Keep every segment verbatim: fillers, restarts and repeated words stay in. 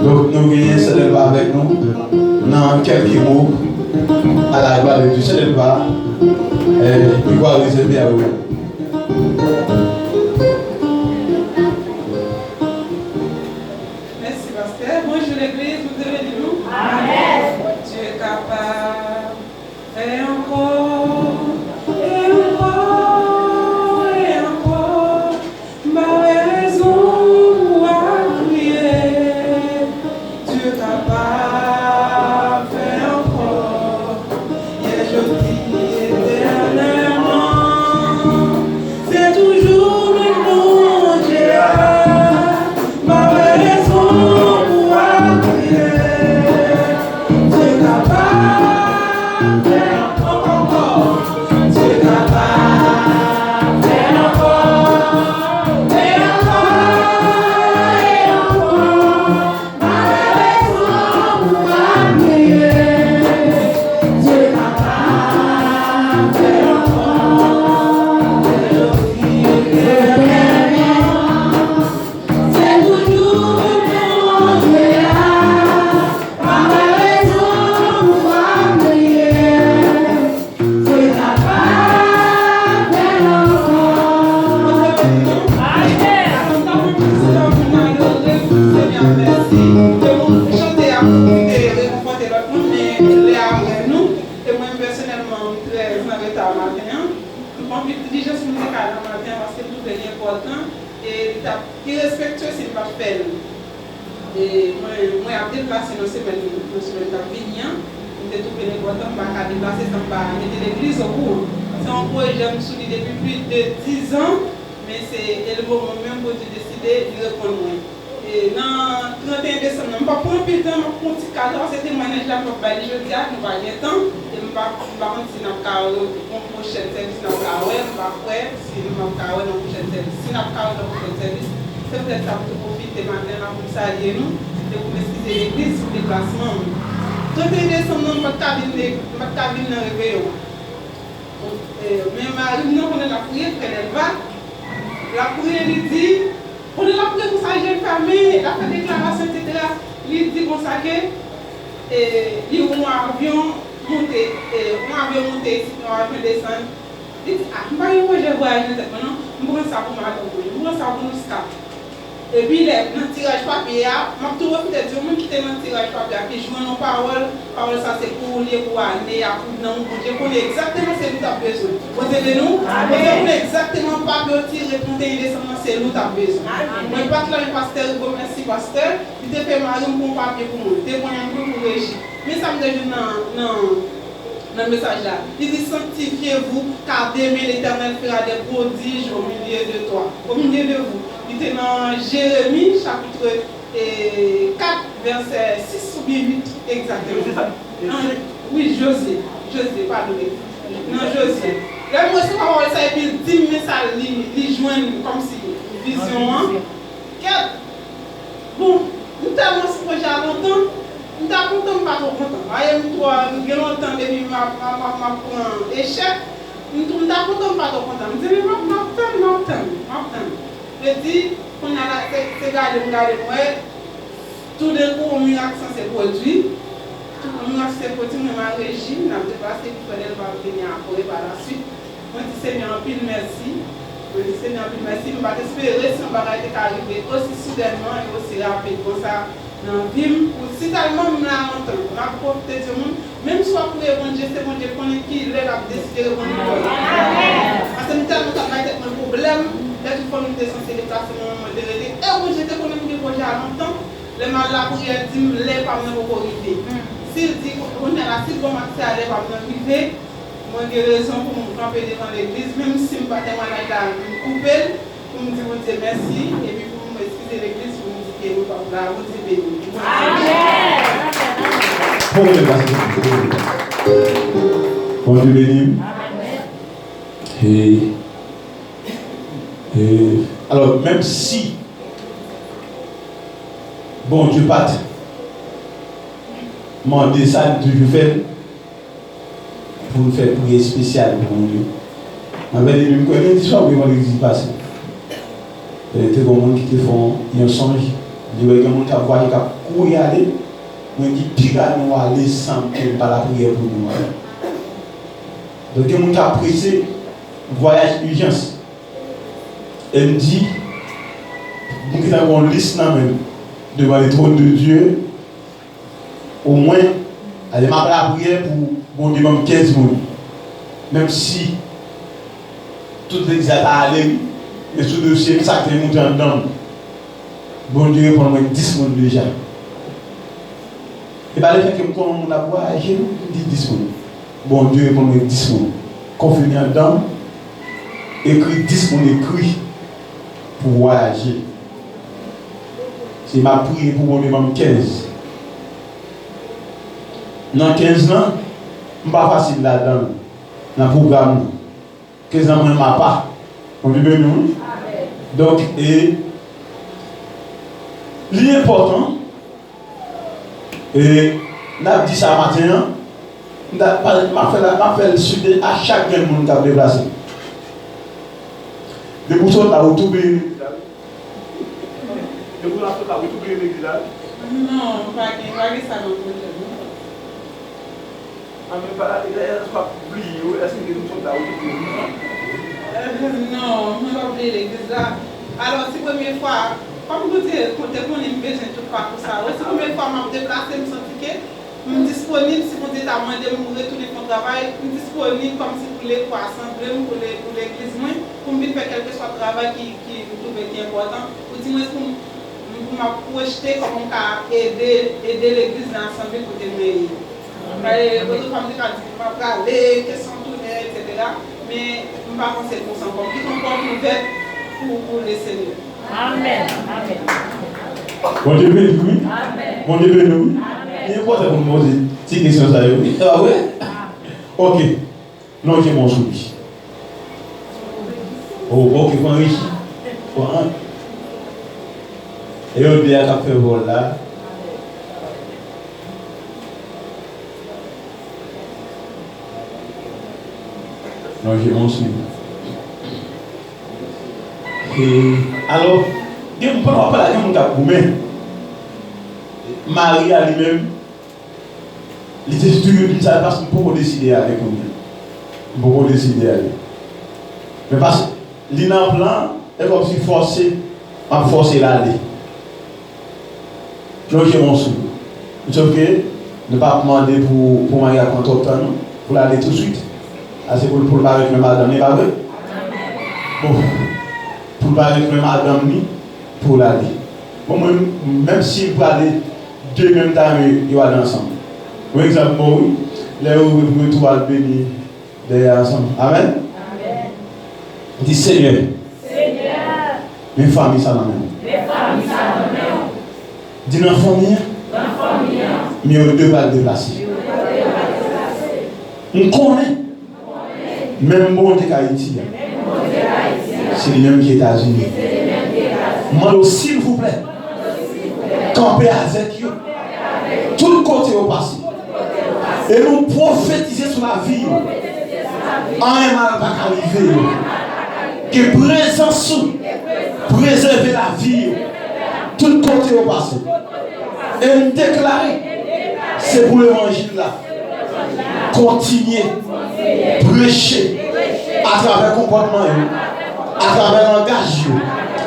Donk, nou genyen Sè Delva avèk nou nan kèlke mo. À la gloire de Dieu, Sè Delva, eh, li va rezève avè w. Mèsi, pastè. Bonjou, legliz. Bondye beni nou. Amèn. Bondye kapab. Fè ankò, e ankò, e ankò. M pa wè rezon pou w ap kriye. Dye kapab fè ankò. Yè, jodi, etènèlman. Se toujou menm Bondye a. M pa wè rezon pou w ap kriye. Dye kapab fè ankò, ankò. Dye kapab fè ankò, e ankò, e ankò. M pa wè rezon pou w ap kriye. Dye kapab fè ankò. Se toujou menm Bondye a, pa gen rezon pou w ap kriye. Se kapab fè ankò. Amèn. Ann adore Senyè a, mèsi. Te moun chante a pou te rekonfòte lòt moun, men lè a mwen nou, e mwen pèsonèlman, m trè an reta maten an. M pran anpil dilijans mizikal nan maten an paske m twouve li enpòtan e li t ap irespektye si m pa t fè l. E mwen, mwen ap deplase nan semèn, nan semèn k ap vini an. M te twouve l enpòtan, m pa ka deplase san m pa mete legliz okouran. Se yon pwojè m sou li depi plis de dizan, men se e le moman menm Bondye deside, li reponn mwen. E nan tranteyen desanm nan, m p ap pran anpil tan, m ap pran yon ti kat, se temwayaj la m p ap bay li jodi a, nou pa gen tan, e m pa, m pa konn si n ap ka re-, yon pwochèn sèvis n ap ka wè, m pa kwè si m ap ka wè nan pwochèn sèvis. Si n ap ka wè nan pwochèn sèvis, se poutèt sa m tou pwofite maten an pou m salye nou e pou m eskize legliz pou deplasman m. Tranteyen desanm nan, m pa t ka vin, m pa t ka vin nan reveyon an. E, men mari m nan, pandan l ap priye, frè Delva, l ap priye, li di, pandan l ap priye konsa, je l fèmen, l ap fè deklarasyon, etsetera, li di konsa ke, e, li wè yon avyon monte, e, yon avyon monte isit, yon avyon desann. Li di, "A, m pa gen pwojè vwayaj nan tèt mwen, non. M pran sa pou Madanm mwen. M pran sa pou Nousca." Epi lè, nan tiraj papye a, m ap tou pwofite di, yon moun ki te nan tiraj papye a, ki jwenn yon pawòl, pawòl sa se pou ou li ye, pou ane a, pou non ou, Bondye konnen egzakteman se li w t ap bezwen. Bondye beni w. Amèn. Bondye konnen egzakteman papye w tire tranteyen desanm nan, se li w t ap bezwen. Amèn. Mwen pa t la, men pastè Rigo, mèsi pastè, li te fè mari m pran yon papye pou mwen, li te pran yon pou, pou Reji. Men sa m te jwenn nan, nan, nan mesaj la. Li di, "Sanctifiez-vous, car demain l'Éternel fera des prodiges au milieu de toi, au milieu de vous." Li te nan Jeremi, chapit, e, kat, vèsè sis oubyen uit, egzakteman. An, wi, Jozye. Jozye, padone. Nan Jozye. Lè m resevwa pawòl sa, epi l di m, men sa li, li jwenn kòmsi vizyon an. Kèt! Bon, m tèlman sonje a lontan, m ta kontan, m pa twò kontan. Paske m twò, m gen lontan depi m ap, m ap, m ap, m ap pran echèk, m tou, m ta kontan, m pa twò kontan. M di, men m ap, m ap tann, m ap tann, m ap tann. Yo di, kounye a la, se, se gade m gade m wè, toudenkou, yon mirak sanse pwodui. Yon mirak sanse pwodui, mwen m al Reji, n ap deplase, epi frè Delva ap vini apre, pa la suit. Mwen di Senyè anpil mèsi. Mwen di Senyè anpil mèsi. M pa t espere si yon bagay te ka rive osi soudènman e osi rapid konsa nan vi m. Pou si tèlman m la lontan, m ap pwofite di moun, menm si w ap priye Bondye, se Bondye k konnen ki lè l ap deside reponn ou. Paske m tèlman t ap bay tèt mwen pwoblèm, lè tout fanmi m te sanse deplase, manman mwen te rele, e Bondye te konnen m gen pwojè a lontan, lè m al lapriyè, di m lè pa m nan poko rive. Si l di, kounye a la, si l ban m aksè a lè pa m nan rive, mwen gen rezon pou m kanpe devan legliz, menm si m pa temwayaj la, m koupe l, pou m di Bondye mèsi, epi pou m eskize legliz, pou m di ke nou p ap la, Bondye beni. Amèn. Fò nou leve pase Bondye beni. E, e, alò, menm si Bondye pa t mande sa, li toujou fè l. Pou n fè priyè espesyal pou moun yo. Mwen, bèl, m kwè lendi swa oubyen vandredi pase, e, te gen yon moun ki te fè yon, yon sonj. Li wè gen moun k ap vwayaje, k ap kouri ale, mwen di piga nou ale san ke m pa lapriyè pou nou an. Donk gen moun k ap prese, vwayaj ijans. E m di, m gentan gen yon lis nan men m, devan le trône de Dieu, omwen, ale m ap lapriyè pou Bondye ban m kenz moun. Menm si tout legliz la ta ale, wi, men sou dosye m, sa k te moute anndan m, Bondye reponn mwen dis moun deja. E pa lefètke m konnen yon moun ap vwayaje, non, m di dis moun. Bondye reponn mwen dis moun. Konfime anndan m, ekri dis moun ekri pou vwayaje. Se m ap priye pou Bondye ban m kenz. Nan kenz lan, m pa fasil ladan l, nan pwogram nan. Kenz lan mwen m apa. Bondye beni w, wi. Donk, e, li enpòtan, e, n ap di sa maten an, m ta, pa, m ap fè la, m ap fè l site a chak grenn moun k ap deplase. Depi w sot la, ou tou bliye legliz la, wi. Depi w ap sot la, ou tou bliye legliz la, wi. Non, pa gen, pa gen sa nan pwojè m, non. Anben, pa, lè w ap bliye yo, èske gen yon sòt la ou te bliye yo? Eh, non, mwen pa bliye legliz la. Alò, si premye fwa, kòm nou te, nou te konnen m bezwen tout pakou sa yo, si premye fwa m ap deplase, m santi ke m disponib, si Bondye ta mande m retounen fè yon travay, m disponib kòmsi pou le, pou asanble m, pou le, pou legliz mwen, pou m vin fè kèlkeswa travay ki, ki m twouve ki enpòtan, ou dimwens pou m, pou m ap pwojte kòman m ka ede, ede legliz nan asanble kote mwen ye. Mwen, kote fwa m te ka di, m ap prale, kesyon tounen, etsetera. Men, m pa panse l konsa ankò. M kite yon pòt ouvè pou, pou le Senyè. Amèn. Amèn. Bondye beni w, wi. Amèn. Bondye beni w, wi. Amèn. Li enpòtan pou nou poze ti kesyon sa yo, wi. Se pa vre? Ok. Lonje men w sou li. Oh, ok, pran Richi. Pran. E yo de a k ap fè vòl la. Lonje men w sou li. E, alò, gen, pandan w ap pale la, gen moun k ap goumen. Mari a li menm, li te toujou di m sa, paske m poko deside ale kounye a. M poko deside ale. Men paske li nan plan, e kòmsi fòse, m ap fòse l ale. Lonje men w sou li. Sòf ke nou p ap mande pou, pou mari a pran twòp tan, non. Pou l ale touswit. Ase pou l, pou l pa retounen madanm li, pa vre? Bon, pou l pa retounen madanm li, pou l ale. Bon, mwen, menm si l prale, demen m ta renmen yo ale ansanm. Yon egzanp bon, wi. Lè yo ouvri pou yo tou al beni dèyè ansanm. Amèn? Amèn. Di, Senyè, Senyè, men fanmi sa nan men w. Men fanmi sa nan men w. Di, nan fanmi an, nan fanmi an, men yo de pral deplase. Men yo de pral deplase. M konnen Menm Bondye k Ayiti a, se li menm ki Etazini. M mande w, silvouplè, kanpe avèk yo tout kote yo pase. E nou pwofetize sou lavi yo. Anyen mal pa ka rive yo. Ke prezans ou prezève lavi yo tout kote yo pase. E m deklare, se pou levanjil la kontinye preche atravè konpòtman yo, atravè langaj yo,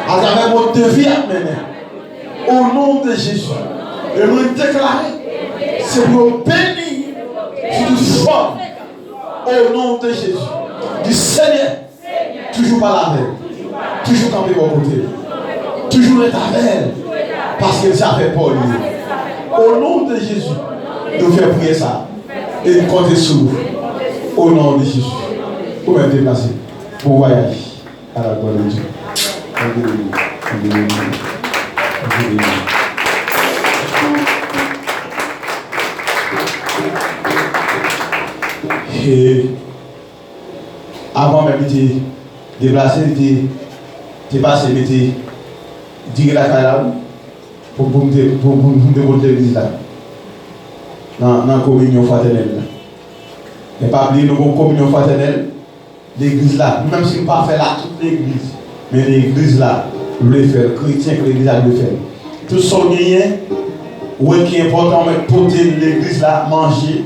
atravè mòd de vi y ap mennen. O non de Jezi. E mwen deklare, se pou yo beni sou tout fòm. O non de Jezi. Di, Senyè, toujou pale avè l. Toujou kanpe bò kote l. Toujou ret avè l. Paske l se afè pa w li ye. O non de Jezi, nou fè priyè sa. E n konte sou ou. O non de Jezi. Ou menm deplase. Bon vwayaj. A la glwa de Dye. Bondye beni w. Bondye beni w. Bondye beni w. E avan menm li te deplase, li te, te pase mete diri lakay la, wi, pou, pou m te, pou, pou m te pot legliz la. Nan, nan kominyon fratènèl la. Men pa bliye, nou gon kominyon fratènèl, legliz la, menm si m pa fè l ak tout legliz, men legliz la vle fè l, kretyen k legliz la vle fè l. Tout sa w genyen, ou wè ki enpòtan, ou mèt pote legliz la manje.